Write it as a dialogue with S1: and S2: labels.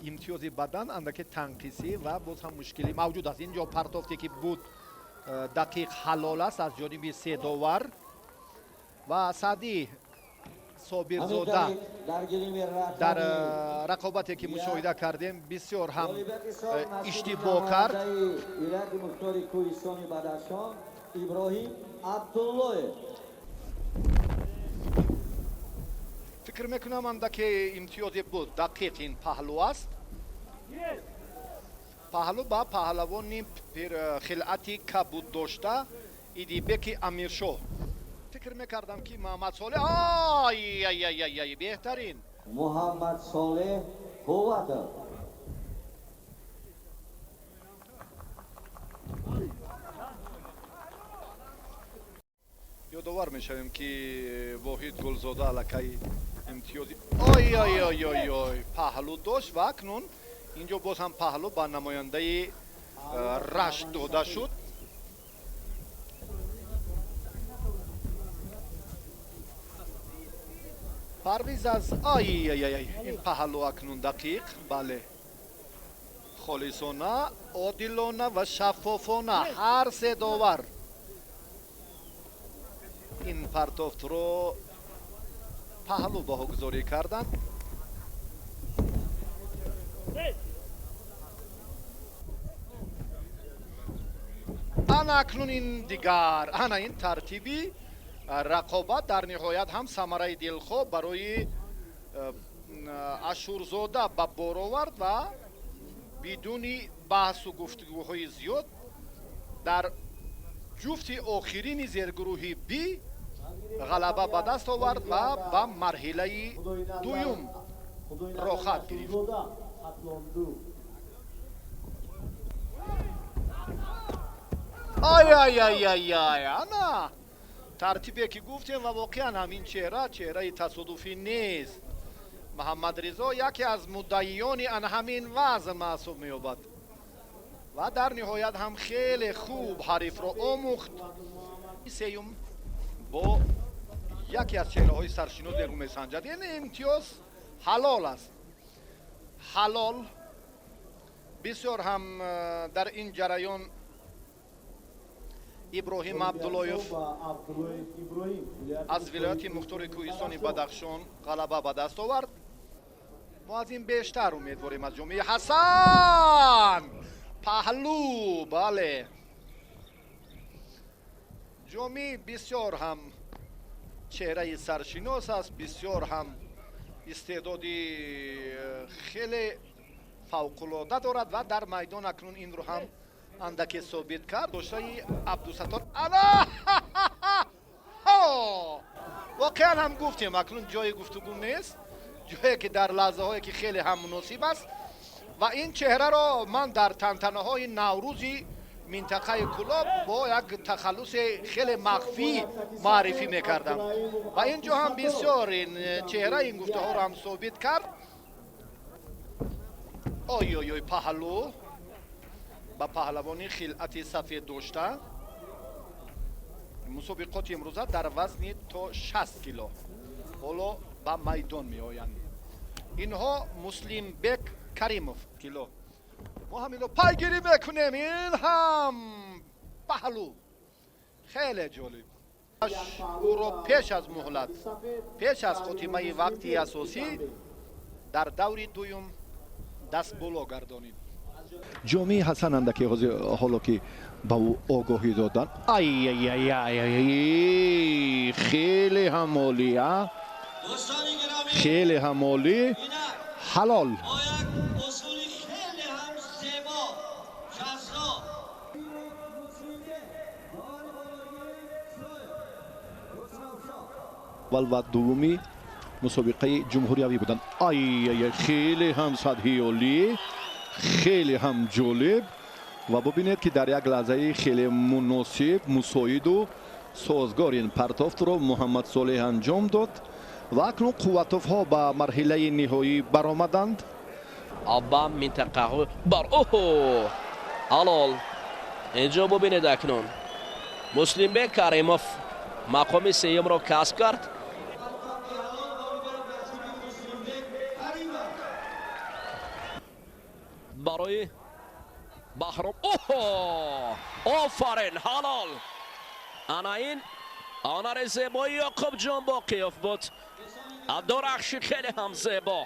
S1: Имтиёзи бадан андаке танқисӣ ва боз ҳам мушкилӣ мавҷуд аст. Инҷо партофте ки буд, дақиқ ҳалол аст аз ҷониби се довар ва Саъдӣ Собирзода дар рақобате ки мушоҳида кардем, бисёр ҳам иштибоҳ кард.
S2: Вилояти Мухтори Кӯҳистони Бадахшон Иброҳим Абдуллоев.
S1: Фикр мекунам, андаке имтиёзе буд, дақиқ ин паҳлӯ аст, паҳлӯ ба паҳлавони хилъати кабуд дошта Идибеки Амиршоҳ. Фикр мекардам, ки Муҳаммад Солеҳ, ай, беҳтарин.
S2: Муҳаммад Солеҳ Қувватов.
S1: Ёдовар мешавем, ки Воҳид Гулзода аллакай имтиёзи ой ой ой ой ой паҳлӯ дошт ва акнун инҷо боз ҳам паҳлӯ ба намояндаи Рашт дода шуд. Парвиз аз ай ай ай, ин паҳлӯ акнун дақиқ, бале, холисона, одилона ва шаффофона ҳар се довар ин партофтро паҳлӯ баҳогузорӣ карданд. Ана акнун ин дигар, ана ин тартиби рақобат дар ниҳоят ҳам самараи дилхоҳ барои Ашурзода ба бор овард ва бидуни баҳсу гуфтугӯҳои зиёд дар ҷуфти охирини зергурӯҳи Би ғалаба ба даст овард ва ба марҳилаи дуюм роҳхат гирифт. Ай ай ай ай ай, ана тартибе ки гуфтем ва воқеан ҳамин чеҳра чеҳраи тасодуфӣ нест. Муҳаммадризо яке аз муддаиёни ана ҳамин вазн маҳсуб меёбад ва дар ниҳоят ҳам хеле хуб ҳарифро омӯхт. Сеюм бо яке аз чеҳраҳои саршинос рӯ месанҷад, яъне имтиёз ҳалол аст, ҳалол. Бисёр ҳам дар ин ҷараён Иброҳим Абдуллоев аз вилояти Мухтори Кӯҳистони Бадахшон ғалаба ба даст овард. Мо аз ин бештар умедворем аз ҷомеи Ҳасан. Паҳлӯ, бале, ҷомӣ бисёр ҳам чеҳраи саршинос аст, бисёр ҳам истеъдоди хеле фавқулода дорад ва дар майдон акнун инро ҳам андаке собит кард. Доштаи Абдусаттор, ана воқеан ҳам гуфтем, акнун ҷои гуфтугӯ нест, ҷое ки дар лаҳзаҳое ки хеле ҳам муносиб аст ва ин чеҳраро ман дар тантанаҳои Наврӯзи минтақаи Кӯлоб бо як тахаллуси хеле махфӣ муаррифӣ мекардам ва ин ҷо ҳам бисёр ин чеҳра ин гуфтаҳоро ҳам собит кард. Ой ой ой, паҳлӯ ба паҳлавони хилъати сафед дошта. Мусобиқоти имрӯза дар вазни то 60 кило ҳоло ба майдон меоянд инҳо. Муслимбек Каримов кило, мо ҳаминро пайгирӣ мекунем. Ин ҳам паҳлӯ хеле ҷолиб, ӯро пеш аз муҳлат, пеш аз хотимаи вақти асосӣ дар даври дуюм дастболо гардонид. Ҷомии Ҳасан андаке ҳоло ки ба ӯ огоҳӣ доданд. Ай, хеле ҳам олӣ, а, хеле ҳам олӣ, ҳалол.
S2: Бо як усули хеле ҳам зебо, ҷаззоб.
S1: Аввал ва дуввуми мусобиқаи ҷумҳуриявӣ буданд. Ай, хеле ҳам сатҳи олӣ, хеле ҳам ҷолиб ва бубинед, ки дар як лаҳзаи хеле муносиб, мусоиду созгор ин партофтро Муҳаммад Солеҳ анҷом дод ва акнун Қувватовҳо ба марҳилаи ниҳоӣ баромаданд.
S3: Ба минтақаҳо бар, оҳо, ҳалол. Инҷо бубинед, акнун Муслимбек Каримов мақоми сеюмро касб кард. Барои Баҳром. Оҳо, офарин, ҳалол! Ана ин ҳунари зебои Ёқубҷон Боқиёв буд. Дурахши хеле ҳам зебо.